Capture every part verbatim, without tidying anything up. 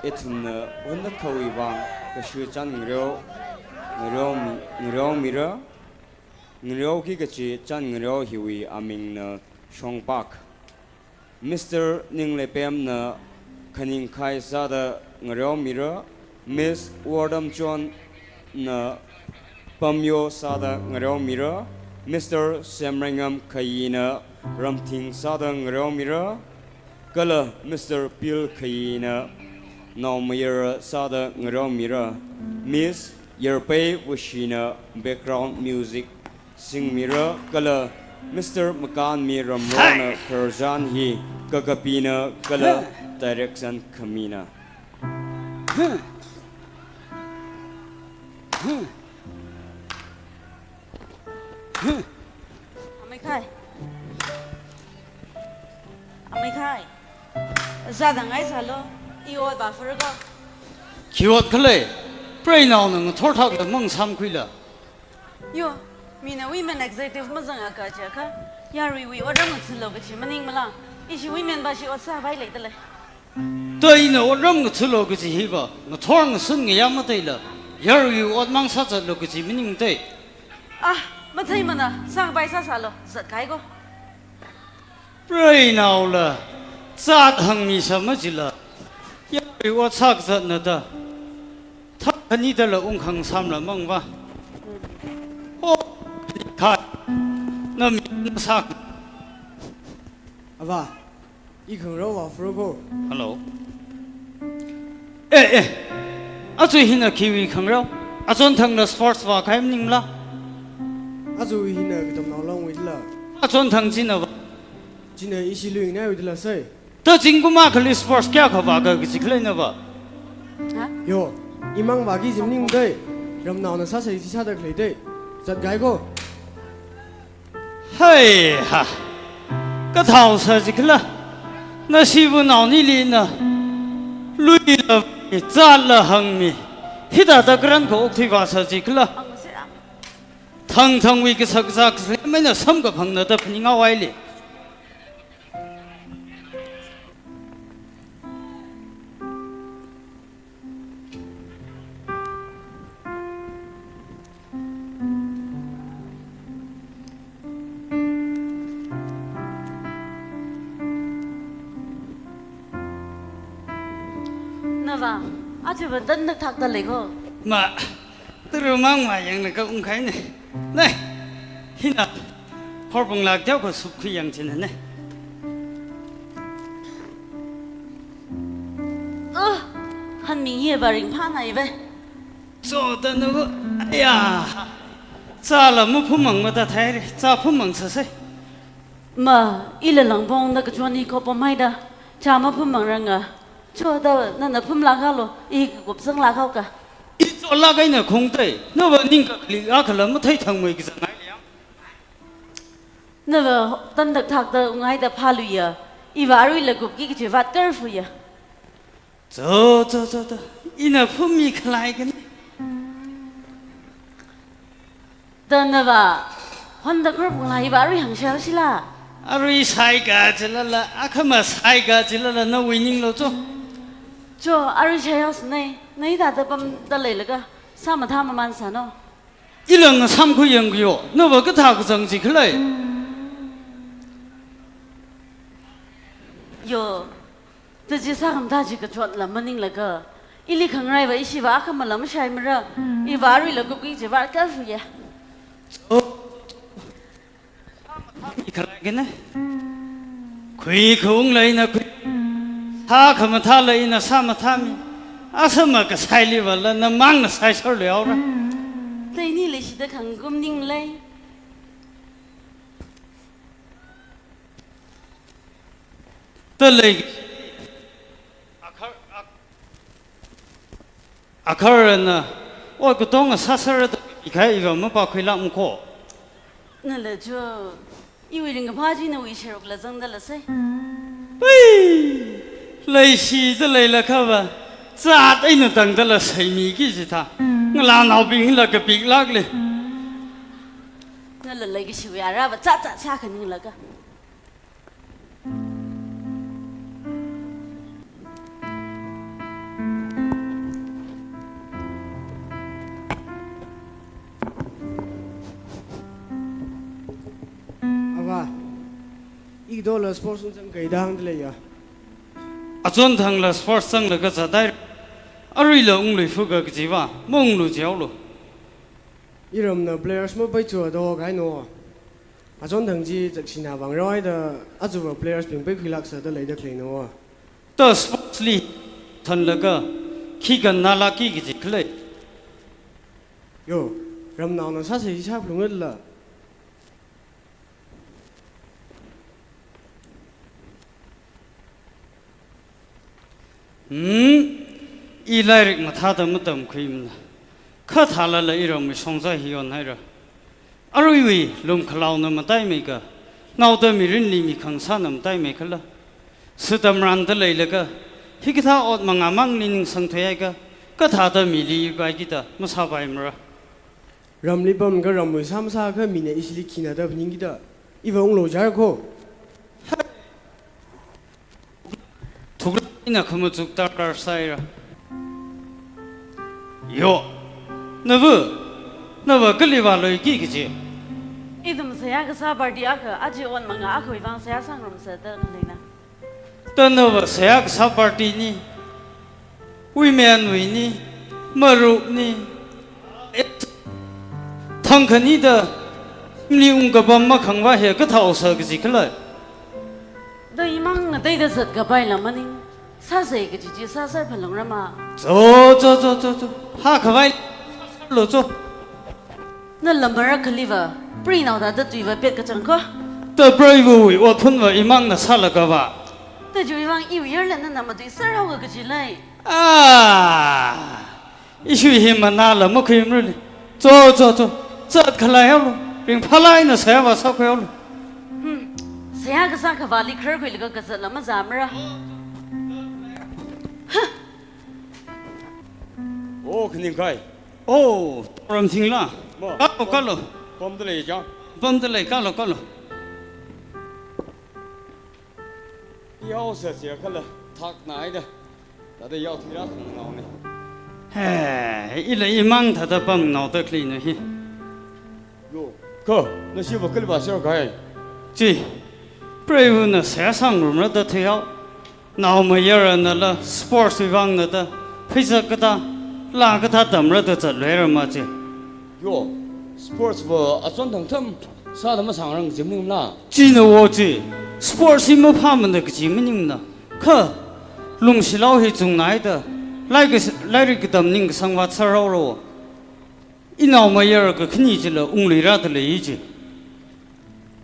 ithumna hundakhawui vang kashu chān ngareo, ngareomi, ngareomira. Ngareoki kachi chān ngareo hiwui amingna Shongpak. Mister Ningleipemna Khaningkhai sāda ngareomira. Miss Wardamchonna Pamyo sāda ngareomira. Mister Semrengam Khayina Ramthing sāda ngareomira. Kala Mister Pil Khayina Naomayara sāda ngareomira. Miss Yarpei Wushina background music singmira, kala Mister Makanmi Ramrona khararchan hi kakapina kala direction khamina. Ameikhai. Ameikhai. Zāda ngai sālo. I ot vāfurko. Khi ot khalei? Preinaona ngathor thakla mang samkhuila. Yo, mina women executive mazangakha chiakha, yaruiwui otram ngathalo kachi maningmala. Ishi women va shi ot sāpai leidalei. Taina otram ngathalo kachi hiva, ngathor ngasun ngayā matheila, yaruiwui ot mang sāzatlo kachi maningmatei. Ah, matheimana, sākapai sāsālo, zatkahaiko. Preinaola, zat hāngmi sāmajila, yaruiwui ot sākazatna da. Thak khanidala ungkhangasamla mangva. Oh, kha, na mi na sāk. Ava, i khangarao vāfurko. Hello. Eh, eh. Aja hina khiwui khangarao? Achonthangna sports vākahai maningla? Aja hina katamnao longwuila. Achonthang china va? China ishi luingnaiwuila sai. Ta zingkum akhali sports kayākha vāka kachi khalei nava? Ha? Yo, imang vāki kaji maningmatei. Ramnaona sāsai chi sāda khaleitei. Zatkahaiko. Hei ha. Kathao sā jikhala. Nashiva naonilina. Luila, zatla hāngmi. Hithāda karan kaokthui vāsā jikhala. Thangthangwui kasak zak lemeina samkaphangna da phaninghaowa ili. Nava, aja va tandak thakda leiko. Ma, turu mang ma yangna kaungkahaina. Nai, hina, horpung lak teokha supkhui yang china ne. Ah, hanming hiva ringphānai ve. Choda nava, aya. Zāla maphummang mada thaire, zā phummang sāsei. Ma, ila langpongda kachon hi khopom haida, zā maphummangranga. Choda nana phumlak haolo, i kakupsanglak haoka. I cholak eina khungtei, nava ningkakli akhala mathei thangmei kazangai liang. Nava tandak thakda unghaida phāluiya, iva aruila kupki kachi vātkarfuya. Cho, cho, cho, cho. Ina phummi khalei kani. Da nava, honda kharpung la iva arui hāngshao sila. Arui saika jilala, akhama saika jilala, nawui ninglo cho. Cho, arui shayao sinai, na hithāda pamda leilaga, sāmathā maman sāno. Ila ngasāmkhui yangkhuiyo, nava kathā kazang chi khalei. Yo, taji sākhamathā chi kachotla maninglaga, ili khangaraiva ishiva akhama lam shaimara, iva aruila kupki kachi vātkarfuya. Oh. Ikhalai kane. Khui khaungla ina khui. Sākhamathāla ina sāmathāmi. Asama kasailivala namangna saiserlu yaora. Taini leishida khangkum ninglei. Talei. Akhar, ak-, akharana, oi katonga sāsarada ikhai iva mapākhuilak mako. Nala cho, iwui ringkaphā chi nawui sharukla zangda lasei. Pei! Leishida leilakhava, zat eina tangda lasei miki jitha. Ngalānaobingla kapiklakle. Nala leikashiwui arava zat zat sākhaninglaga. Dola sports ungzang kaida hāngda leiya. Achonthangla sports zanglaga zatai. Aruila ungluifuka kajiva, maunglu jihaolu. Iramna players mapaichua da kahaina. Achonthang chi zakshina vāngrāhaida achuva players bing paikhuilāksa da leida khaleina. Ta sports li thanlaga khi kannalākki kaji khalei. Yo, ramnaona sāsei sāphalungra la. Hmm, i lairik mathāda matamkhuimana. Kha thālala iramwui shongza hi yonhaira. Aruiwui lumkhalaona mataimeika, naoda mirinli mikhangsāna mataimeikhala. Sutamranda leilaga, hikathā ot mangāmangli ningsangthuihaiakha, kathāda mili paiki da masāpaimara. Ramli pamkha ramwui sāmasākha mina ishili khina da phaningki da, iva unglu jihaira kho. Thukra ina khamachuk darkar sāhaira. Yo, nava, nava kali vāluiki kaji. Ithum seihā kasā party akha, aja ot mangā akhawui vang seihā sāngarumsa da khaleina. Ta nava seihā kasā party ni, women wui ni, marup ni, thangkhani da, mli ungkapam makhangva hi kathāhaosa kaji khala. Da imang ngateida zat kapaila maning, sāsei kaji chi sāsei phalungra ma. Cho, cho, cho, cho, cho. Hākhavai lo cho. Nala marakhaliva, prinao thāda tuiva pet kachang kho. Ta preivuwui otphunva imangna sālaga va. Ta chiwui vang iwui yarla nana matuiserhaoka kaji lei. Ah, ishiwui hi manāla makhuimarali. Cho, cho, cho. Zatkhalei haolu. Ringphālāk eina seihā vāsākhuihaolu. Hmm. Seihā kasā khavāli khararkhuilaga kazatla mazāmara. Oh, khaningkhai. Oh, Ramthingla. Ma, kalo, kalo. Pamda lei chang. Pamda lei, kalo, kalo. Yaosa chiakhala thaknaida. Thāda yaothuira khangaona. He, ila imang thāda pamngaoda khaleina hi. Yo, kha, nashiva kali vāserkahai? Chi, preivana seihā sāngarumra da thuihao. Naomayaranala sports wui vangna da, pheisā kathā, laa kathā tamra da zatluira ma chi. Yo, sports va achonthang tham sāda masāngarang kaji maningla. China wo chi, sports hi maphāmana kaji maningla. Kha, lungshilao hi chungnaida, lairik kas-, lairik katam ningkasang vātserhaora. Inaomayara kakhane chila ungluira da lei chi.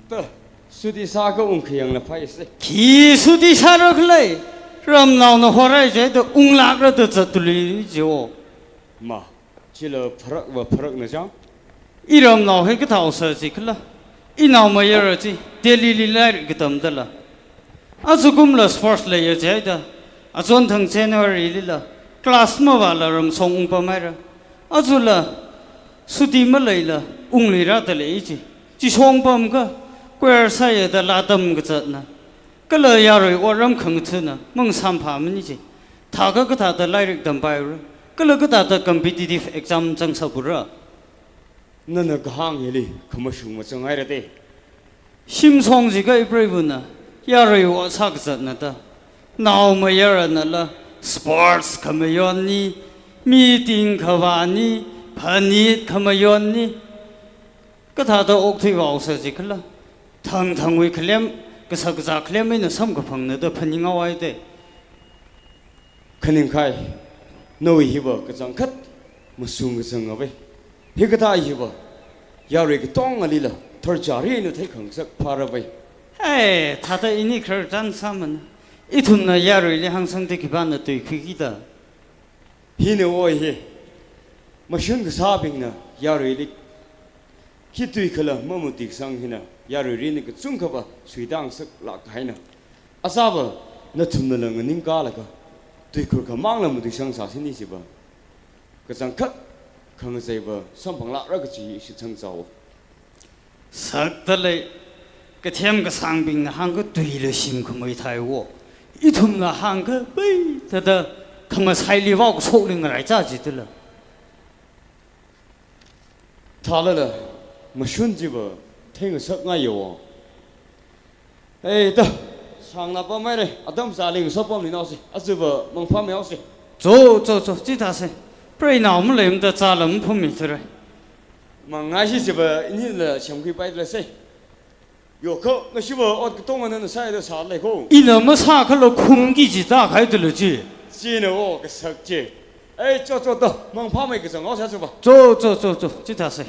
Ta, suti sākha ungkhayangla phaisa. Khi suti sāra khalei, ramnaona horai jida unglākra da zattului chi wo. Ma, chila pharakva pharakna chang. Iramnao hi kathāhaosa chi khala. Inaomayara chi, Delhili lairik katamdala. Ajakumla sports leiya jida, achonthang January lila, class mavāla ramshong ungpamhaira. Ajala, suti maleila, ungluira da lei chi. Chi shongpamkha, choir sāya da laa tamkazatna. Kala yarui otram khangathana, mangasamphāmana chi. Thākha kathāda lairik tampaira. Kala kathāda competitive exam zangsāpura. Nana kahāng hili khamashung mazanghaira te. Shimshong jiakha ipreivana, yarui ot sākazatna da. Naomayaranala, sports khamayon ni, meeting khavā ni, phanit khamayon ni. Kathāda okthui vāhaosa chi khala. Thangthangwui khalem, kashak kazā khalem eina samkaphangna da phaninghaowa te. Khaningkhai, nawui hiva kachangkhat mashung kachang ngavai. Hikathā hiva, yarui katongalila, tharchari eina theikhangasak phāravai. Hey, thāda ini khararchan sāmana. Ithumna yaruili hāngsangda khipāna tuikhuiki da. Hina oi hi, mashun kasābingna yaruili khi tuikhala mamatuisang hina, yaruili ni kachungkhava suitāngasaklāk kahaina. Asāva, nathumnala nganingkalaga, tuikhur khamangla matuisang sāsini chiva. Kachangkhat, khangacheiva samphanglākra kaji shitsang chao. Sakta lei, kathem kasāngbingna hāngkha tuila shim khamei thai wo. Ithumna hāngkha pai, thāda khangasaili vao kashokli ngaraicha jitila. Thālala, mashun chiva theingasakngai yo. Ei, ta, sāngna pamhaira, atam sāling sopam linaosi, achiva mangphāmeihaosi. Cho, cho, cho, chithāsa. Preinao maleimada zāla maphummi thura. Mangai si chiva inila semkhuipailāsa. Yo kho, ngashiva ot katonga nana sāida sālei kho. Ina masākhala khumki jida khaidala chi. China o kasak chi. Ei, cho, cho, to, mangphāmei kachang o sāsuva. Cho, cho, cho, cho, chithāsa.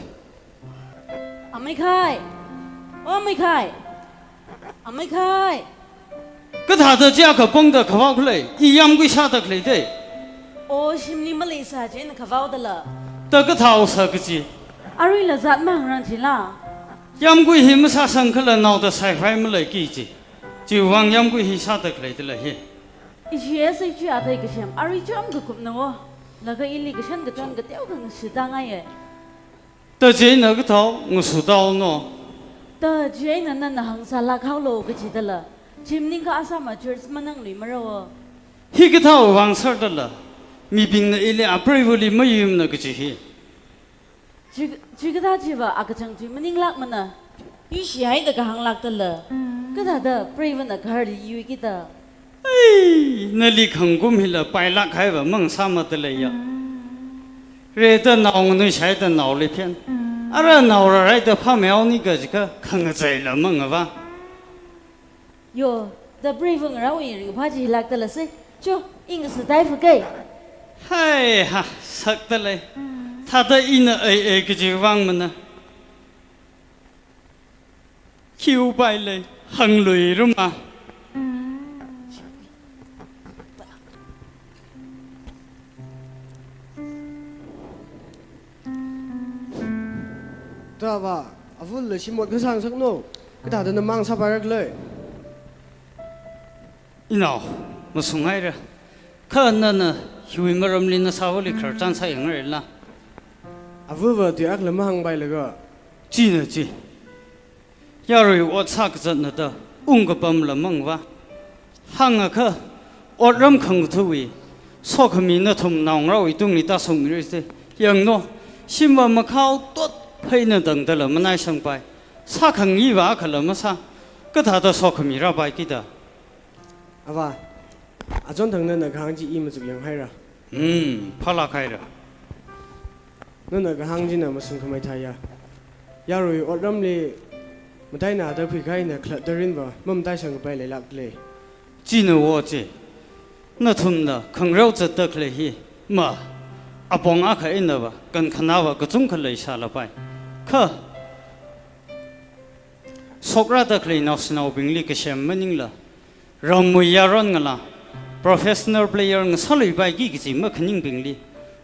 Amei Khai! O Amei Khai! Amei Khai! Kathāda chiakha pongda khavao khalei, i yamgui sāda khalei de. O shimli maleisā chieina khavao dala. Ta kathāo sā kachi. Aruila zat mangrang chila. Yamgui hi masāsangkhala naoda saifai maleiki chi. Chiwuivang yamgui hi sāda khalei dala hi. Ishi S H U athei kasem, arui cham kakupna o. Laga ili kashan kachon kateokha ngashitda ngaiya. Ta chieina kathāo ngasutao no. Ta chieina nana hāngsālāk haolo kachi dala. Chi maningakha asāma church manangluimara o. Hikathāwui vang sārdala. Mibingna ili apreivali mayuimana kachi hi. Chi, chikathā chiva akachang chi maninglākmana. Ishi haida kahānglāk dala. Kathāda preivana gaharli yuikida. Ei, nali khangkum hila pailāk haiva mang sāmada leiya. Rida nao nganuishaida naoli phen. Ara nao rāraida phāmeihaoni kajiakha khangacheila mangava. Yo, da preiva ngarāwui ringphā chilāk dalasa. Cho, i ngasātai phakei. Hai ha, sakda lei. Thāda ina ei ei kajiwui vangmana. Khi upai lei, hāngluirama. Tava, avula shim ot kasāngasakno, kathāda namang sāpairak lei. Inao, masunghaira. Kha nana hiwui maramli nasāvali khararchan sāyangra la. Avava tui akhala mahāngpailaga. China chi. Yarui ot sākazatna da, ungkapamla mangva. Hāngakha, otram khangthuwui, sokhami nathum naongarāwui tungli tāshungmira se. Yangno, shimva makhao tot pheina tangdala manaisangpai. Sākhangayiva akhala masā, kathāda sokhami rāpaikida. Ava, achon thang nana kahāng chi i machuk yanghaira. Hmm, phālāk haira. Nana kahāng china masungkhamei thāya. Yarui otramli matainada khuikahai eina khalatta rinva mamataisangpai leilāk lei. China wo chi. Nathumna khangareo zatda khalei hi ma apong akha einava, kankhanava kachungkha leisālapai. Kha shokrāda khalei naoshinaobingli kasem maningla, ramwui yaron ngalā, professional player ngasāluipaiki kaji makhaningbingli,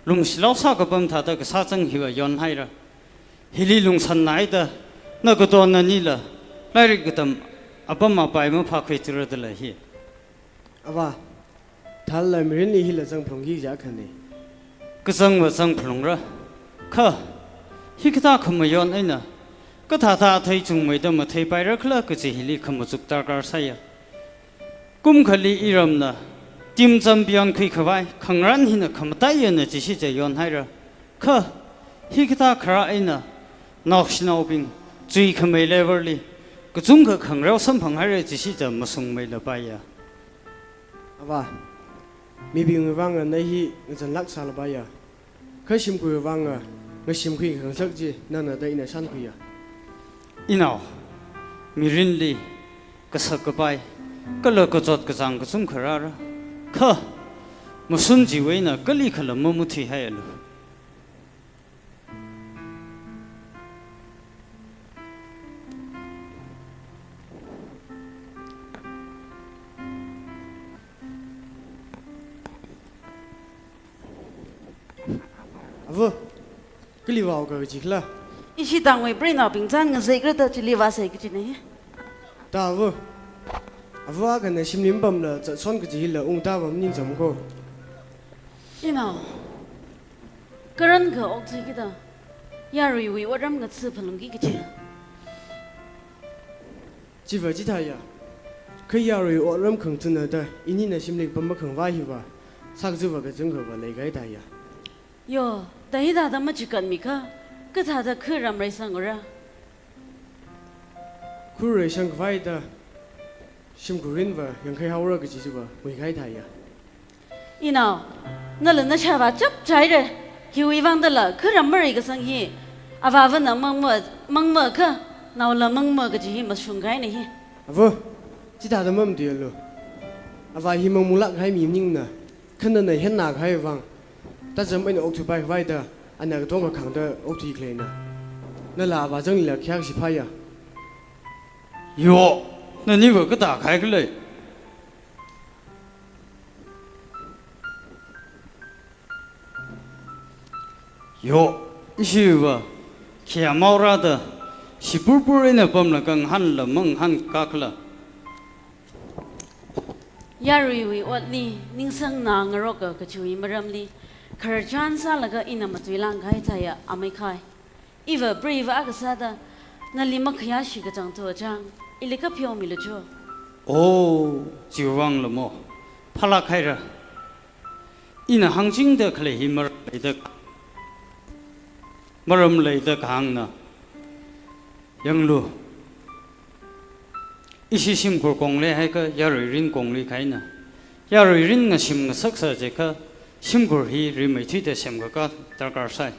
lumshilao sākapam thāda kasā chang hiva yonhaira. Hili lungsānnaida, na kato nanila, lairik katam apam apai maphākhuithura dalei hi. Ava, thālala mirinli hila zangphalungki kaja khani. Kazangva zangphalungra. Kha, hikathā khamayon eina, kathāda athei chungmeida matheipairakhala kaji hili khamachuk darkar sāya. Kumkhali iramna, team champion khuikhavai, khangarān hina khamataiyana jishi ja yonhaira. Kha, hikathā kharā eina, naoshinaobing, chuikhamei level li, kachungkha khangareo samphanghaira jishi ja masungmeilapaiya. Ava, mibingwui vanga na hi ngazanlāk sālapaiya. Kha shimkhurwui vanga, ngashimkhui khangasak chi, nana da ina shānkhuiya. Inao, mirinli, kasak kapai, kala kachot kachāng kachungkha rāra. Kha, mashun chiwui eina kalikhala mamuthi haialu. Ava, kali vāoka kajikhala? Ishi tangwui preinaobing chān ngazekra da chili vāsei kajina hi. Ta ava. Ava akhana shimli mapamla zatshon kaji hila ungtāva maningchāmko. Inao. Karankha okchi kida. Yaruiwui otram ngatsi phalungki kaji. Chiva chithāya. Kha yaruiwui otram khangthuna da, inina shimli pam makhangavā hiva, sākachiva kachungkhava leikahaida ya. Yo, da hithāda machikatmikha, kathāda khuiram reisangra. Khuireisangkhavai da, Shimkhur rinva yangkhai haora kaji chiva muikahai thāya. Inao, nala nashāva chapchaire. Hiwui vangdala kharam mari kasang hi. Avāvana mangma, mangma kha, naola mangma kaji hi mashungkahaina hi. Ava, chithāda mamatuialu. Avā hi mangmulāk kahai mi maningna. Kha nana henna kahai vang, tacham eina okthuipai khavai da, ana katonga khāngda okthui khaleina. Nala avā zanglila khayākashi phāya. Yo, naniva kathā kahai khala? Yo, ishiva khayā maora da, shipurpur eina pamlaga ngahānla mangahānkā khala? Yaruiwui otli ningsang ngangaroka kachiwui maramli, khararchan sālaga ina matuilāngkahai thāya, ameikhai. Iva preiva akha sāda, nali makhayāshi kachangthu achang, ili kapheomilu cho. Oh, chiwui vangla mo, phālāk haira. Ina hāngchingda khalei hi maram leida, maram leida kahāngna. Yanglu. Ishi shimkhur kongli haikha yarui rin kongli kahaina. Yarui rin ngashim ngasaksa jiakha shimkhur hi rimeithuida semkakā darkar sai.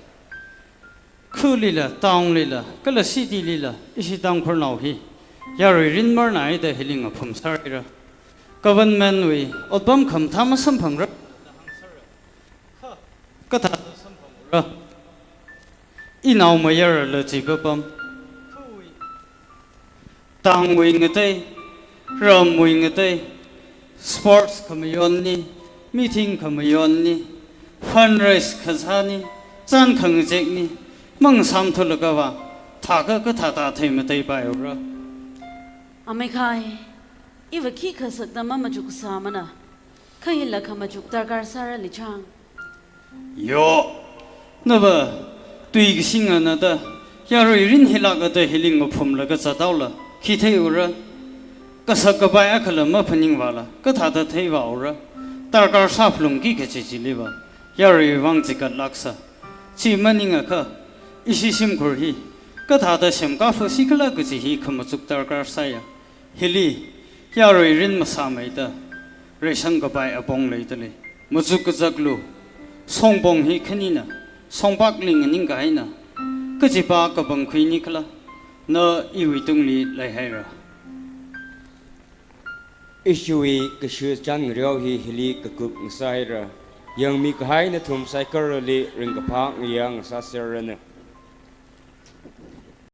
Khulila, town lila, kala city lila, ishi Tangkhulnao hi yarui rin marnai da hili ngaphum sāhaira. Government wui otpam khamathā masamphangra. Kathāda samphangra? Inaomayarala chi papam. Town wui ngatei, ramwui ngatei, sports khamayonni, meeting khamayonni, fundraise kasāni, chān khangazekni, mangasāmthulakava, thākha kathāda theimateipai haora? Ameikhai, iva khikha sakda mamachuk sāmana, kha hila khamachuk darkar sāra lichang. Yo, nava tui kasingana da, yarui rin hilāka da hili ngaphumlaga zathaola, khi theiura? Kasak kapai akhala maphaningvāla, kathāda theivāura? Darkar sāphalungki kaji chiliva, yarui vang chigatlāksa. Chi maningakha, ishi shimkhur hi kathāda semkāphashi khala kaji hi khamachuk darkar sāya. Hili, yarui rin masāmeida, reisang kapai apong leidalei. Machuk kazaklu, songpong hi khanina, songpakli nganingkahaina, kajipa kapangkhuini khala, na iwui tungli leihaira. Ishiwui kashu chān ngareo hi hili kakup ngasāhaira. Yangmikahai nathum saikorali ringkaphā ngayā ngasāserranu.